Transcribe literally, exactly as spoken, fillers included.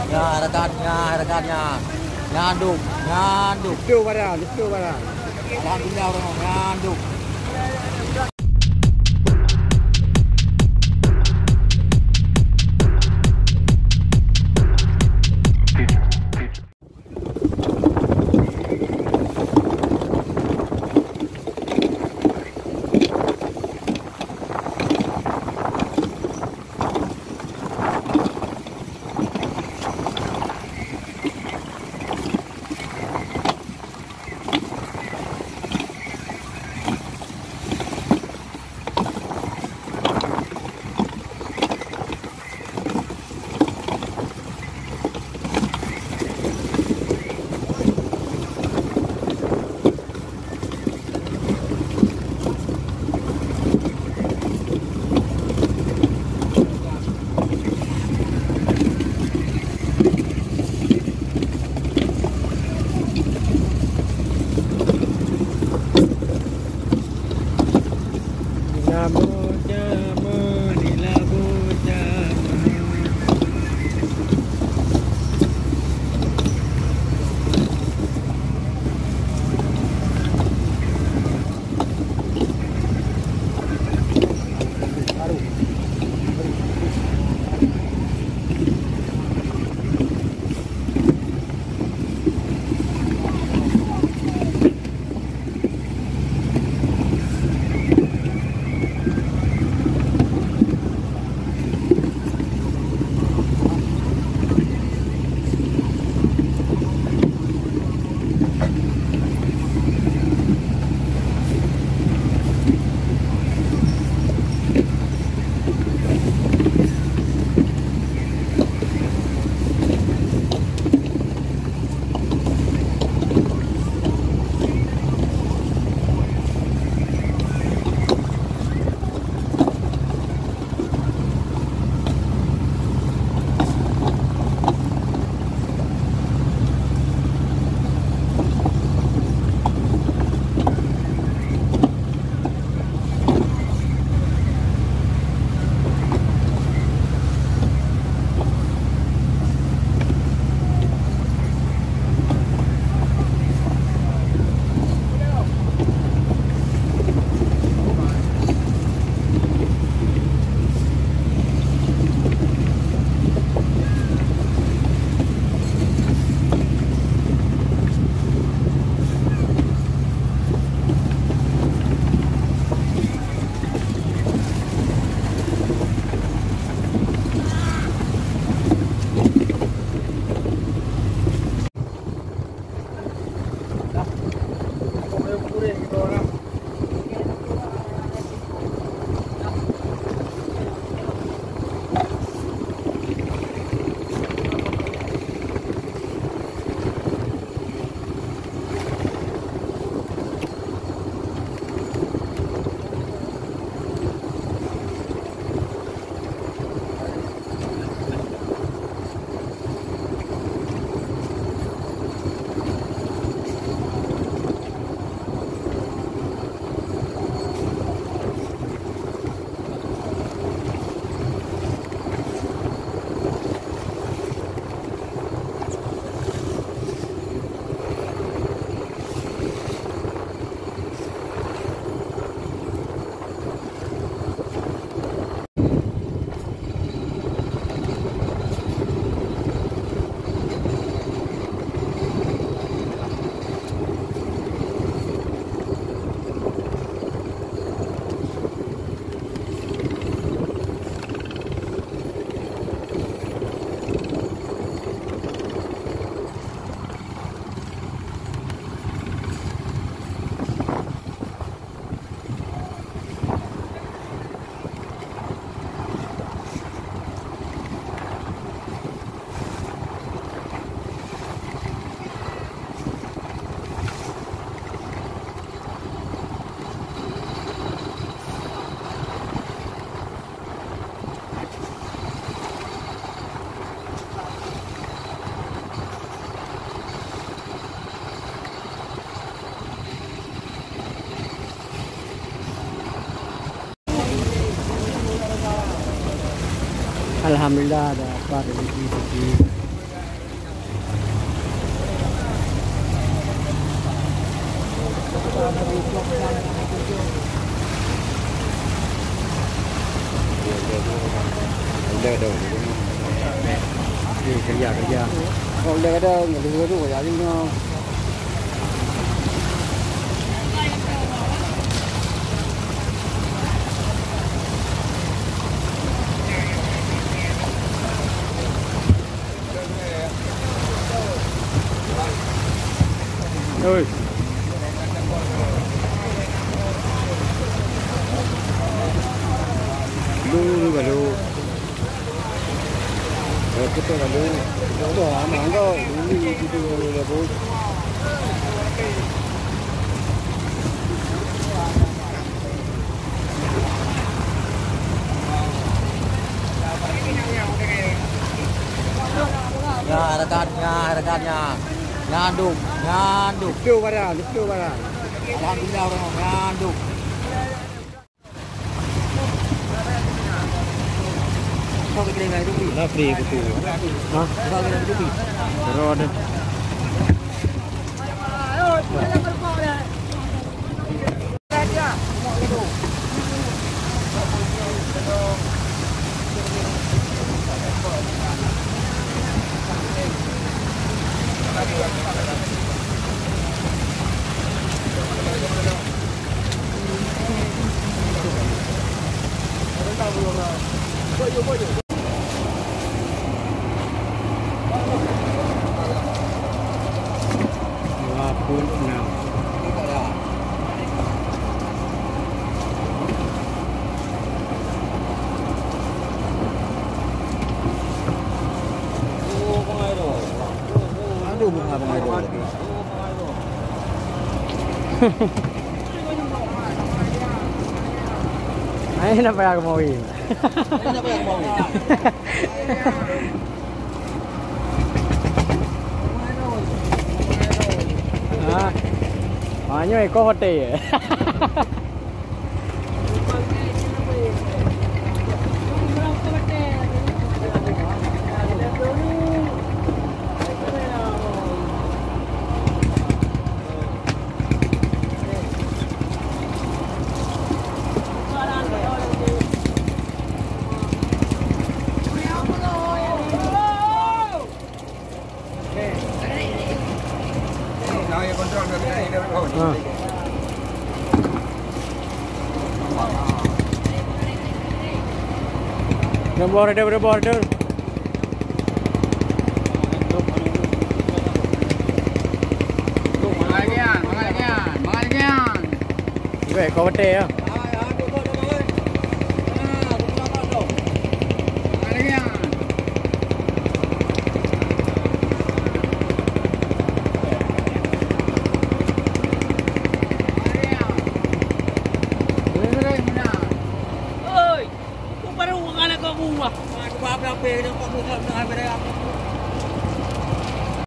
Nyan, rakan, nyan, rakan, nyan. Nyan dum, nyan dum. Lipto barang, lipto barang. Alhamdulillah, ureueng nyan dum. Alhamdulillah, dapat rezeki-rezeki. Kerja, kerja. Oh, udah ada, nggak ada tu, ya, ini. Oi. Dulu, dulu, dulu. Eh, kita lalu. Wah, aman kau. Dulu, dulu, dulu, dulu. Nyan, rakan, nyan, rakan, nyan. Nyan dum, nyan dum. Lepas barang, lepas barang. Alhamdulillah, orang nyan dum. Kau ke kedai tu, Pi? Lah, free betul. Ha? Kau ke kedai tu, Pi? Road. Dua puluh enam. Aduh, bunga pengajar lagi. Ai, nak payah kemawin. Ai, nak payah kemawin. Ha. Banyak ekor hotel. Ha. Dah bor, dah, dah bor, dah. Mangat lagi, mangat lagi, mangat lagi. Baik, kau betul ya.